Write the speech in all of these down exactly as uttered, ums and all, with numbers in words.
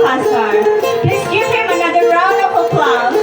Asar. Please give him another round of applause.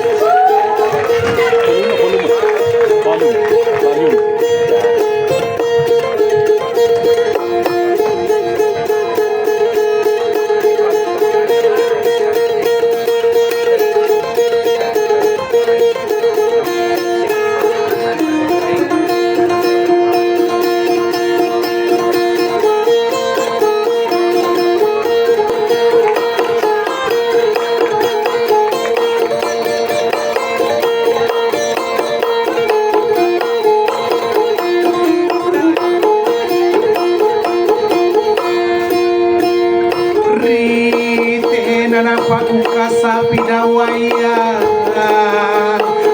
Ri tena napakukasa pidawaya,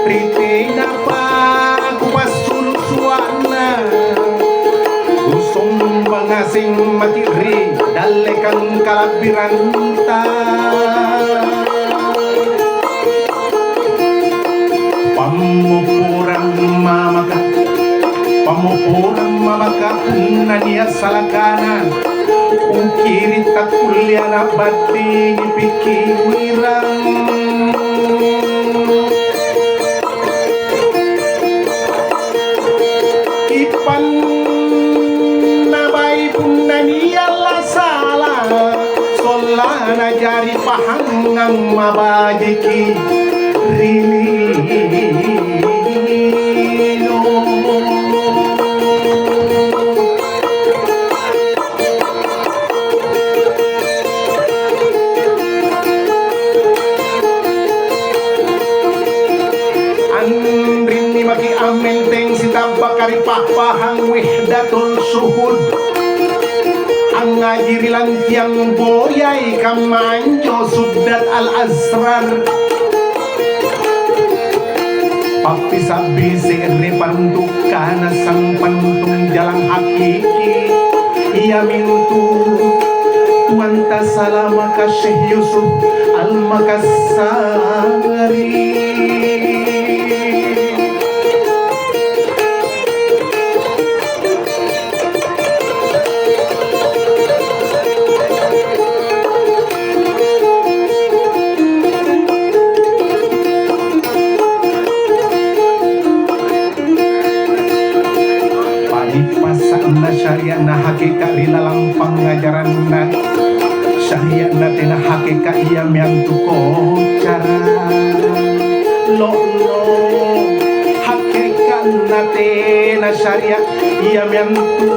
ri tenapa kupassulu' sua'na, kusombang ngaseng maki' ri dallekang kalabbiranta. Pammopporang mamaka, pammopporang mamaka punna nia' salakana, ukiri' takkulleana battingi pikkirang. Ipanna bai punna nia' lasala, sollana jari pahangngang mabajiki ri lino. Anrinni maki' ammenteng sitabbaka ri pa'pahang Wihdatul Suhud. Angngaji ri lantiang boyai kamma anjo Suddat Al-Asrar. Pappisa'bi se're paruntukkana sang panuntung jalang hakiki, iamintu Tuanta Salamaka Syekh Yusuf Al-Makassari. Pa'di' passa'na syaria'na hakeka ri lalang pangngajaranna. Syaria'na tena hakeka iami antu kocara. Lo'lo, hakeka'na tena syariat iami antu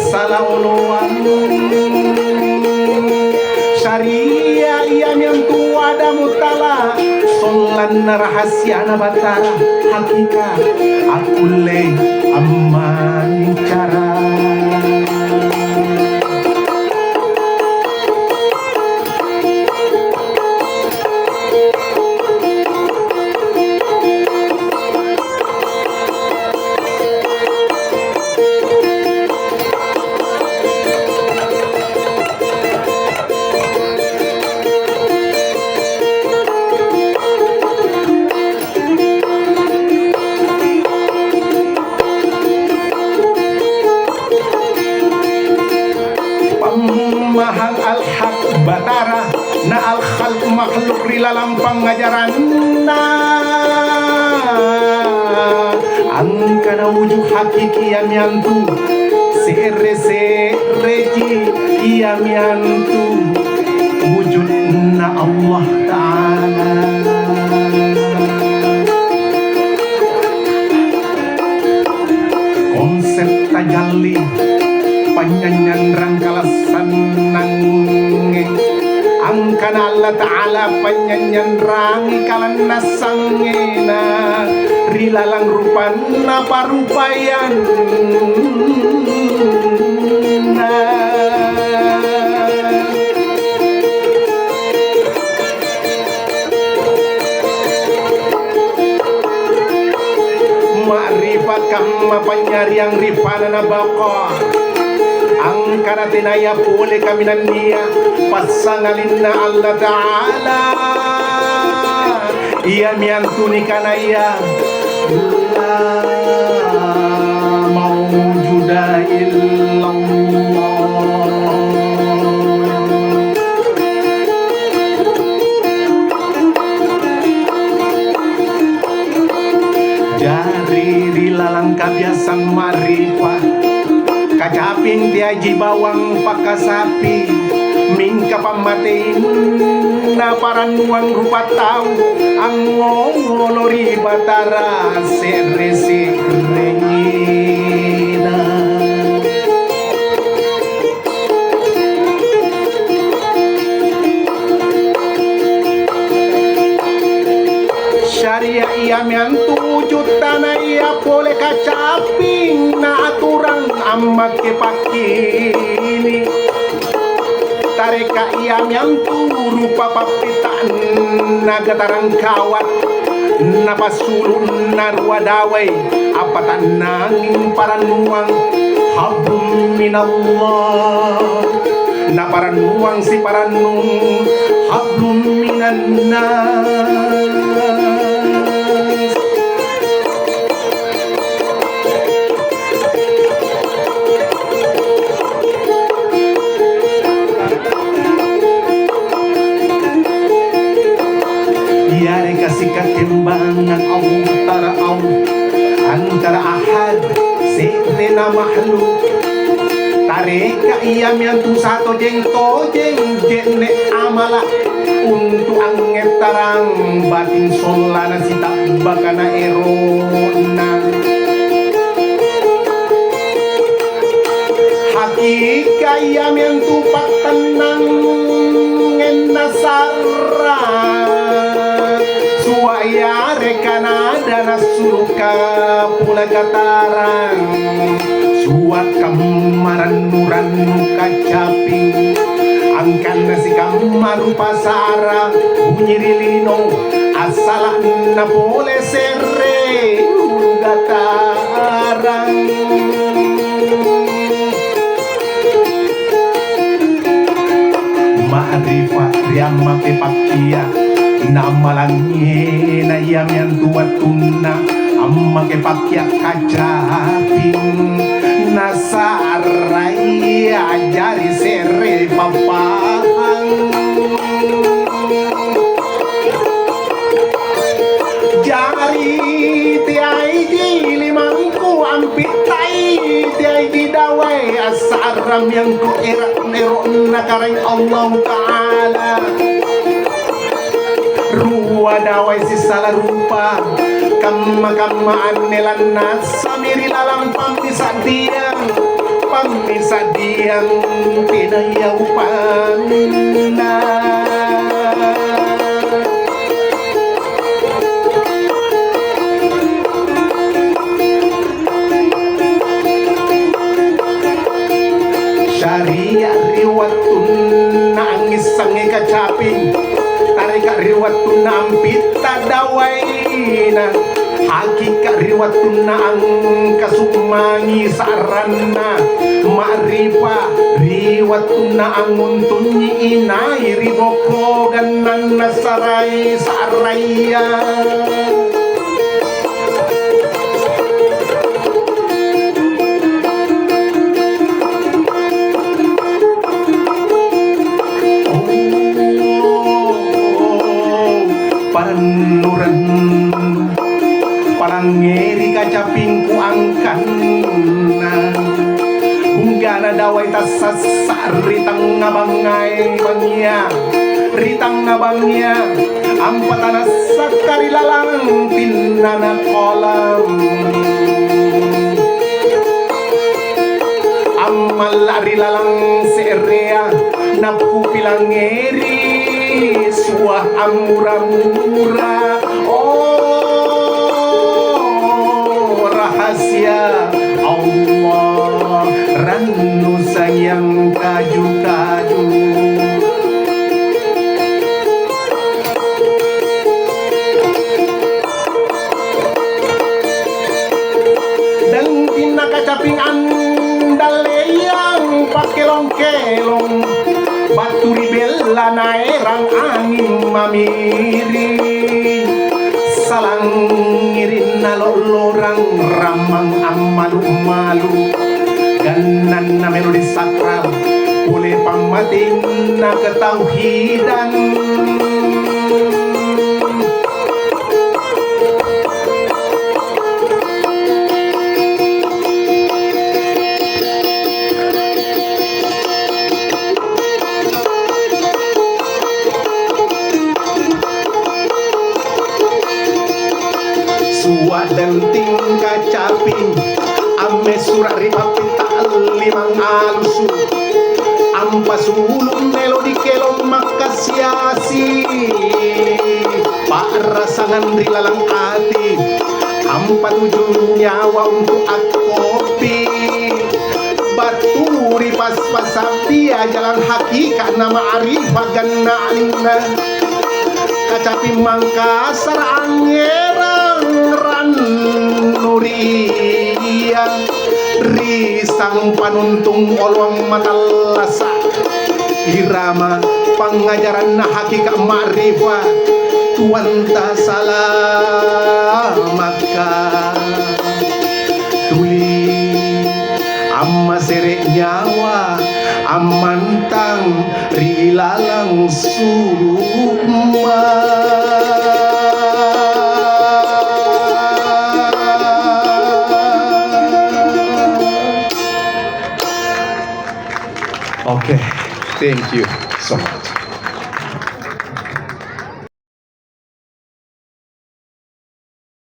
sala oloang. Syariat iami antu ada mutala, sollanna rahasiana Batara, hakika akkulle ammancara. Pammahang Al-Haq Batara, na al-khalq makhluk ri lalang pangngajaranna. Angkana wujud hakiki iami antu se're-se'reji, iami antu wujudna Allah Ta'ala. Konsep tajalli, panynyanyang rangkala' sannangnge. Angkana Allata'ala panynyanyang rangi kalanna sangngena ri lalang rupanna parupayanna. Ma'rifa kamma panynyariang ri panana bako. Angkana tenaya pole kaminannia passangalinna Allata'ala. Iami antu nikanaya, "La maujuda illallah." sang ma'ripa. Kacaping teaiji bawang pakkasapi, mingka pammateinna parannuang rupa tau angngolo ri Batara se're-se'rena. Syariat iami antu wujutta naia pole kacaping na aturang ammake pakkini. Tareka iami antu rupa pappita'na gatarang kawa', napassulu' narua dawai, appatannangi parannuang hablum minallah, naparannuang siparannung hablum minannas. Yareka sikakembangang antara Allah, antara ahad, se're na makhluk. Tareka iami antu satojeng-tojeng je'ne' amala' untu' angngettarang batin sollana sitabbaka na ero'na. Hakika iami antu pattannangenna sa'ra, sua' yareka nada nassuruka pole katarang, sua' kamma rannu-rannu kacaping, angkanna sikamma rupa sa'ra bunyi ri lino, assala'na pole se're ulu gatarang. Ma'rifa ri ammake pakkia, namalangngena iami antu wattunna ammake pakkia kacaping, nasa'rai a'jari se're pappahang. Jari teaiji limangku ampittai, teaiji dawai assa'ramiangku ero'-ero'na Karaeng Allahu Ta'ala. Rua dawai sissala rupa, kamma-kamma anne lannassami ri lalang pammisa'diang, pammisa'diang tenaya upanna. Syariat ri wattunna angngissangi kacaping, tareka ri wattunna ampitta dawaina, hakika ri wattunna angkasummangi sa'ranna, ma'rifa ri wattunna angnguntungi inai ri boko gannanna sarai sa'raya. Parannu-rannu, palangngeri kacapingku angkanna, unggana dawai tassassa' ri tangnga bangngae bangngia, ri tangnga bangngia, ampatanassakka ri lalang pinnana kolam. Ammalla' ri lalang se'rea, nappupilangngeri sua' ammura-mura. Oh, rahasia Allah, rannu sangiang kaju-kaju. Dangkinna kacaping andalleang pakkelong-kelong, battu ri bella naerang anging mamiri. Salangngiri' nalo'-lorang rammang ammalu'-malu', gannanna melo disakral pole pammatenna ketauhidang. Pa'danting kacapi, amme sura' ri pappitta limang alusu, ampasulu' melodi kelong makkasiasi, pa'rasangang ri lalang ati, ampatuju nyawa untu' akkopi. Battu ri pas-pasabbia jalang hakika na ma'rifa ganna'na. Kacapi Mangkasara' angngerang rannu ri ia, ri sang panuntung oloang matallasa'. Irama pangngajaranna hakika ma'rifa, tuanta salamakka. Tuli ammasere' nyawa ammantang ri lalang sulumma. Okay, thank you so much.